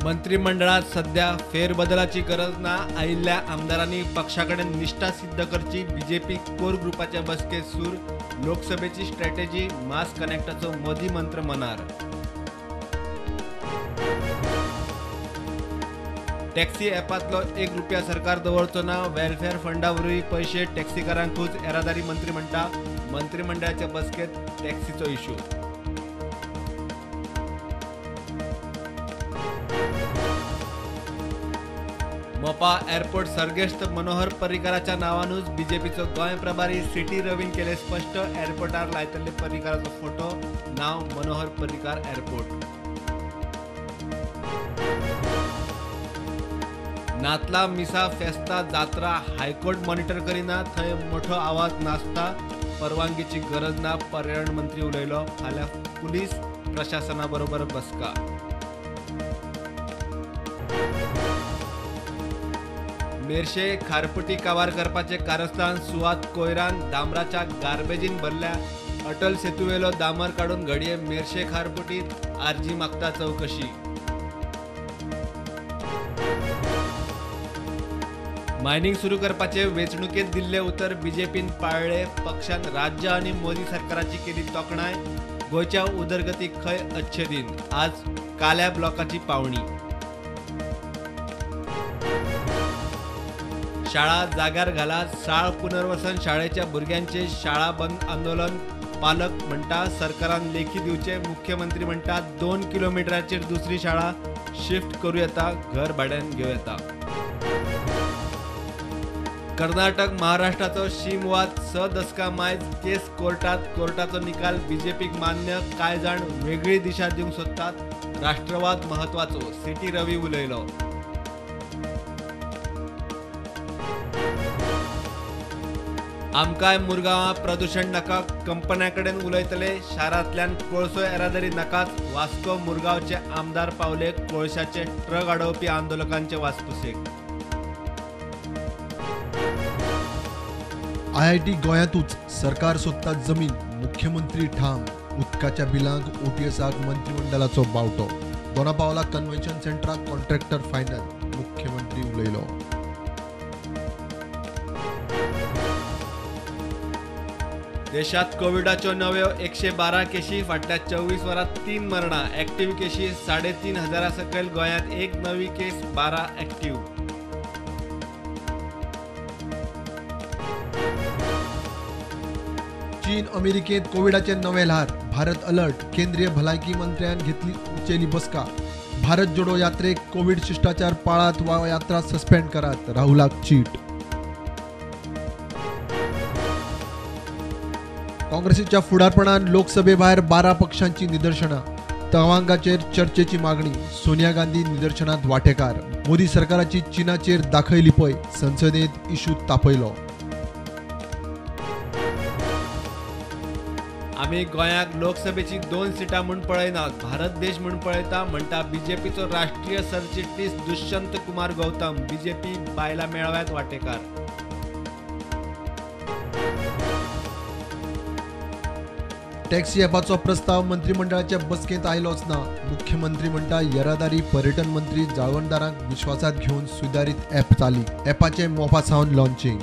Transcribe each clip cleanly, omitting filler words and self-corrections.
मंत्रिमंडळात सध्या फेरबदलाची गरज ना, आयिल्ल्या आमदारांनी पक्षा कडेन निष्ठा सिद्ध करची, बीजेपी कोर ग्रुपाच्या बसकेत सूर. लोकसभेची स्ट्रॅटेजी मास कनेक्टाचो मोदी मंत्र मनार. टॅक्सी ॲपांतलो एक रुपया सरकार दवरचो ना, वेलफेअर फंडा वरवीं पयशे टॅक्सीकारांकूच, येरादारी मंत्री म्हणटा. मंत्रिमंडळाच्या बसकेत टॅक्सीचो इश्यू. मोपा एअरपोर्ट सर्गेस्त मनोहर पर्रीकाराच्या नांवानूच बीजेपीचो गोंय प्रभारी सिटी रवीन केले स्पश्ट. एअरपोर्टार लायतले पर्रीकाराचो फोटो, नांव मनोहर पर्रीकार एअरपोर्ट. नातला मिसा फेस्ता जात्रा हायकोर्ट मॉनिटर करिना, थंय मोठो आवाज नासता, परवानगीची गरज ना, पर्यावरण मंत्री उलयलो. फाल्यां पुलीस प्रशासना बरोबर बसका. मेरशे खारपुटी काबार करपाचे कारस्थान, सुवात कोयरान डांबराच्या गार्बेजीन भरल्या. अटल सेतुवेलो डांबर काडून घडये मेरशे खारपुटीत आरजी मागता चवकशी. मायनिंग सुरू करपाचे वेंचणुकेत दिल्ले उतर बीजेपीन पाळ्ळे, पक्षान राज्य आनी मोदी सरकाराची केली तोखणाय. गोंयच्या उदरगतीक खंय अच्छे दिन, आज काल्या ब्लॉकाची पावणी. शाळा जाग्यार घालात, साळ पुनर्वसन शाळेच्या भुरग्यांचे शाळा बंद आंदोलन. पालक म्हणटा सरकारान लेखी दिवचे, मुख्यमंत्री म्हणटा 2 किलोमिटराचेर दुसरी शाळा शिफ्ट करूं येता, घर भाड्यान घेवं येता. कर्नाटक महाराष्ट्राचो शीमवाद 6 दसकां मायज, केस कोर्टात, कोर्टाचो निकाल बीजेपीक मान्य. कांय जाण वेगळी दिशा दिवंक सोदतात, राष्ट्रवाद म्हत्वाचो, सिटी रवी उलयलो. आमकांय मुरगांवां प्रदूशण नाका, कंपन्यां कडेन उलयतले, शारांतल्यान कोळसो येरादारी नाकाच. वास्को मुरगांवचे आमदार पावले कोळशाचे ट्रक अडोवपी आंदोलकांचे वासपुसेक. आयआयटी गोंयांतूच सरकार सोदता जमीन, मुख्यमंत्री ठाम. उदकाच्या बिलांक ओटीएसाक मंत्रिमंडळाचो बावटो. दोनापावला कन्व्हेन्शन सेंटराक कॉन्ट्रॅक्टर फायनल, मुख्यमंत्री उलयलो. देशात कोविडाच्यो नव्यो 112 केशी, फाटल्या 24 वरांत 3 मरणां. ऍक्टिव्ह केशी 3500 सकयल, गोंयांत 1 नवी केस, 12 ऍक्टिव्ह. चीन अमेरिकेत कोविडाचे नवे ल्हार, भारत अलर्ट. केंद्रीय भलायकी मंत्र्यान घेतली उचेली बसका. भारत जोडो यात्रेक कोविड शिष्टाचार पाळात वा यात्रा सस्पेंड करात, राहुलाक चीट. काँग्रेसीच्या फुडारपणान लोकसभेभायर 12 पक्षांची निदर्शनां, तवांगाचेर चर्चेची मागणी. सोनिया गांधी निदर्शनात वाटेकार. मोदी सरकाराची चीनाचेर दाखयली पय, संसदेत इशू तापयलो. आमी गोंयाक लोकसभेची 2 सिटां म्हूण पळयनात, भारत देश म्हूण पळयता, म्हणटा बीजेपीचो राष्ट्रीय सरचिटणीस दुष्यंत कुमार गौतम. बीजेपी बायलां मेळाव्यात वाटेकार. टॅक्सी ॲपाचो प्रस्ताव मंत्रिमंडळाच्या बसकेंत आयलोच ना, मुख्यमंत्री म्हणटा येरादारी पर्यटन मंत्री जाळवणदारांक विश्वासात घेवन सुदारीत ॲप चाली. ॲपाचें मोपा सावन लॉन्चिंग.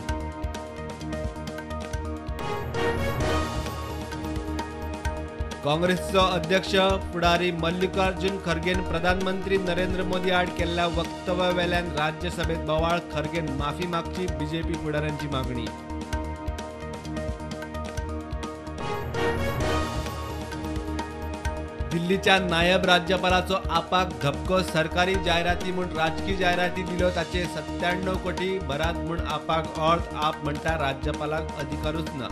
काँग्रेसचो अध्यक्ष फुडारी मल्लिकार्जुन खरगेन प्रधानमंत्री नरेंद्र मोदी आड केल्ल्या वक्तव्यावेल्यान राज्यसभेत बोवाळ, खरगेन माफी मागची, बीजेपी फुडाऱ्यांची मागणी. दिल्लीच्या नायब राज्यपालाचो आपाक धपको, सरकारी जायराती म्हूण राजकी जायराती दिल्यो ताचे 97 कोटी भरात म्हूण आपाक अर्थ, आप म्हणटा राज्यपालाक अधिकारूच ना.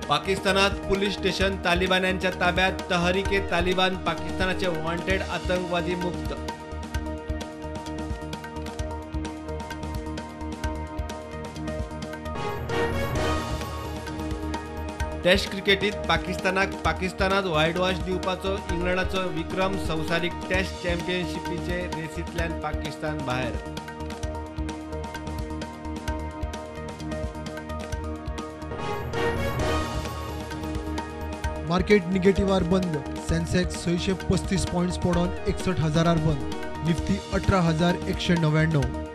पाकिस्तानात पुलीस स्टेशन तालिबान्यांच्या ताब्यात, तहरीके तालिबान पाकिस्तानाचे वॉन्टेड आतंकवादी मुक्त. टेस्ट क्रिकेटीत पाकिस्तानाक पाकिस्तानात व्हायटवॉश दिवपाचो इंग्लंडाचो विक्रम, संवसारीक टेस्ट चॅम्पियनशिपीचे रेसींतल्यान पाकिस्तान भायर. मार्केट निगेटिव्हार बंद. सेन्सेक्स 635 पॉयंट्स पडोन 61,000 बंद. निफ्टी 18,199.